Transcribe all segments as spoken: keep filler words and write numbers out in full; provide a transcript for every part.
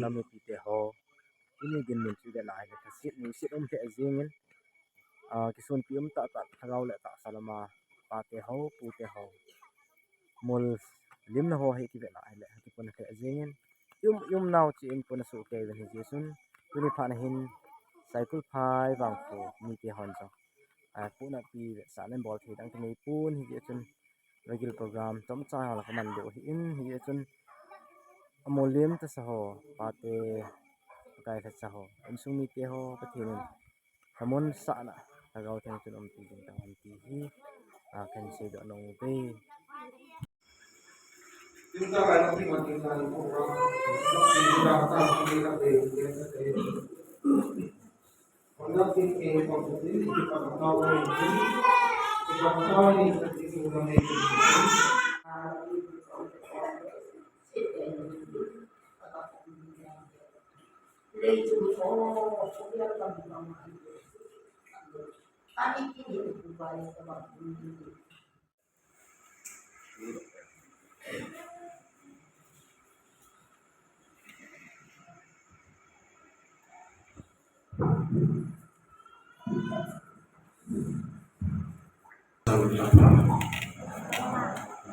Lampi te ho. Tuni dinmun chu vela ahile, thasit nuisit um lheh jengin, ah, kisunpi um tahtah, lhagao le tahsa lama pate ho, pute ho, mol limna ho hi kivet na ahile, kipon lheh jengin, i um, i umnau chu in pon asuh kei uvin hijeh chun, tuni phat na hin Saikul phai vangkho mite hon jong, ah, puna pi vetsahna in bol thei dang kinei pon hijeh chun, Ragil program chomcha ho la kaman doh ahin, hijeh chun amolem tasa ho, pate, Pakai lhacha ho, insung mite ho, Pathen in lhamon sahna, Lhagao Theng chun umpi jing tauhen ti hi, a, kahin seidoh nom uve.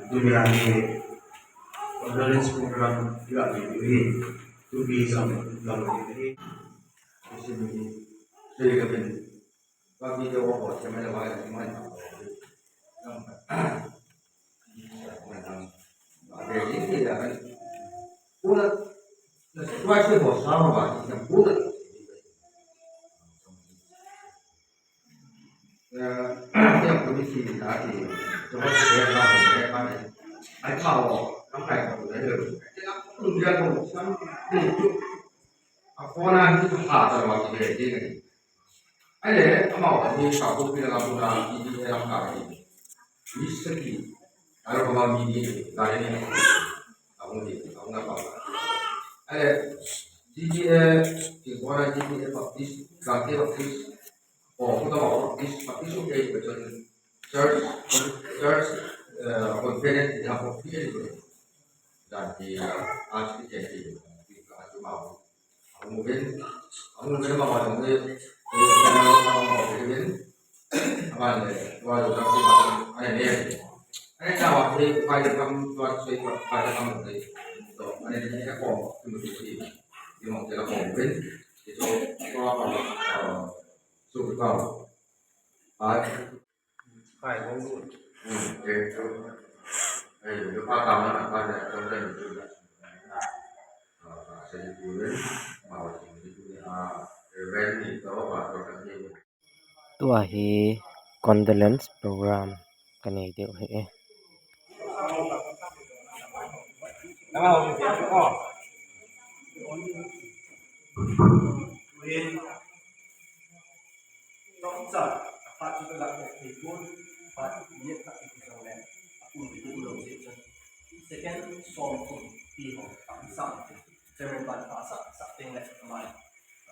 Dunia ni condolence program juga di diri tu bisa dalam diri. Di sini saya kami Bagi dia orang buat macam mana baik, macam mana. Ada ini dia kan. Pula, situasi bos sama bah, yang pula. Yang kondisi tadi, coba saya tahu, saya mana. Ai tahu, sampai kau dah. Dia pun dia pun sampai itu. Apa nak itu hal terwakil dia ni. Ahile, amau, ani, Kangpokpi lam a, T D A lam a, ni saki, aro kama mi ni, gari ni, ahung ni, ahung na pa. Ahile, T D A, Tingkona T D A Baptist, Gangte Baptist, o, Kutama Baptist, Baptist, okay, Church, Church, eh, Conference, ya, Baptist, dan di, ah, Archdeacon, di, di, di, mau. Amu ben, amu ben ma wa dong de, de kana ma ma de ben. Aban de, wa do da ki ma, ai ne. Ai na wa de, pai de kam, wa se ko, pai de kam de. To, ai ne ne ko, tu tu ki. Di mo de la ko ben. Di to, ko pa, so ko. Ai. Kai bong lut. Tua hi condolence program kanei diu ahi e. Doctor, a pa chu ka la thei pon, a pa chu ni ka thei pon le, a pun ni ku lo se chun. Second song pun ti ho, a pun sang. Chairman ban pa sa, sa teng le, a mai,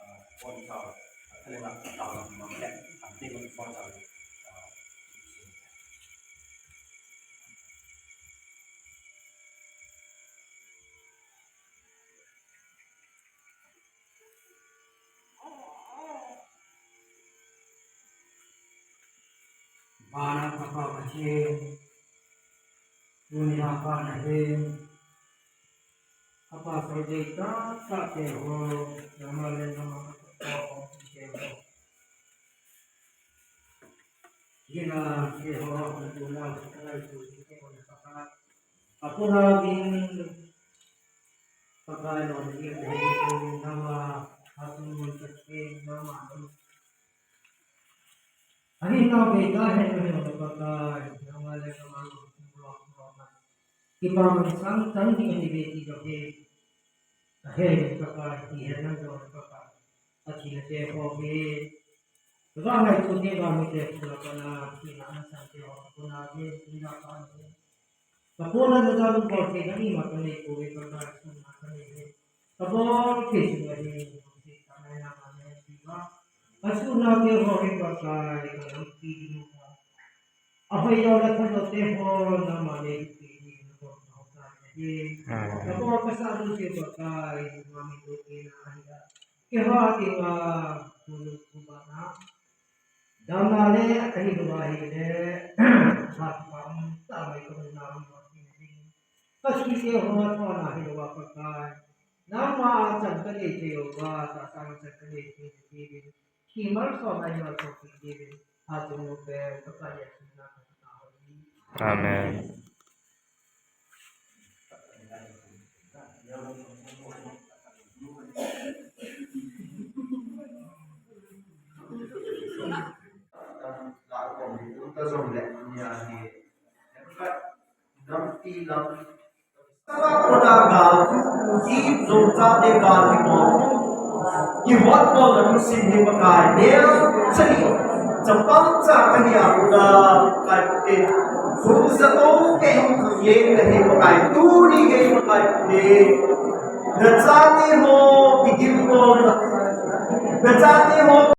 ah, pon chao, a thale na, a tao na, ma le, a teng le pon chao, ah, Vana Papa Pathen, tuni a pa nahin, a pastor dei tah tah te ho, nangma le nangma ka pa ho, te ho. Gina te ho, tuna, tuna, tuna, tuna, tuna, Apuna ding Pakai lon ding ding nama asun mun kati nama. Ani na be ka he ka he Pakai nama le nama lo lo lo. Kipa mun sang sang ding ani be ti jo he. Ahe Pakai ti he na jo Pakai. Ati na te ho he. Vang hai tu te vang mi te pula pana ti na na sang te ho puna he ti na pa he. Kapona na dalu bol thei na ni ma ka nei poi, ka ka sun na ka nei le. Ka bol thei sun na ni, ka nei na ma nei ti ma. Asunate ho hi Pakai, ka lampi ding uva. Ahoi lou le phalou te ho, nangma nei pi ding na ko na ho ta hi. Amen. Na ko ka sa lu te Pakai, nangma nei pi na ahi a. Keiho dinga, ku lu ku ba na. Damna le, ahi lu ahi le, ha pa um, ta mai ko na um ba ki ne. Ka si te ho, to na hi lu a Pakai. Nangma a chan ka nei te uva, tahsa a chan ka nei te uva. Amen. Sabah kona gal thu, i jong chate gal hi mo. Kihotbolna thusim hi Pakai neo chali. Chapang cha kahi a kona Pakai te. Sung sa to te hung khang ye kahi Pakai tuni gei Pakai te. Na chate ho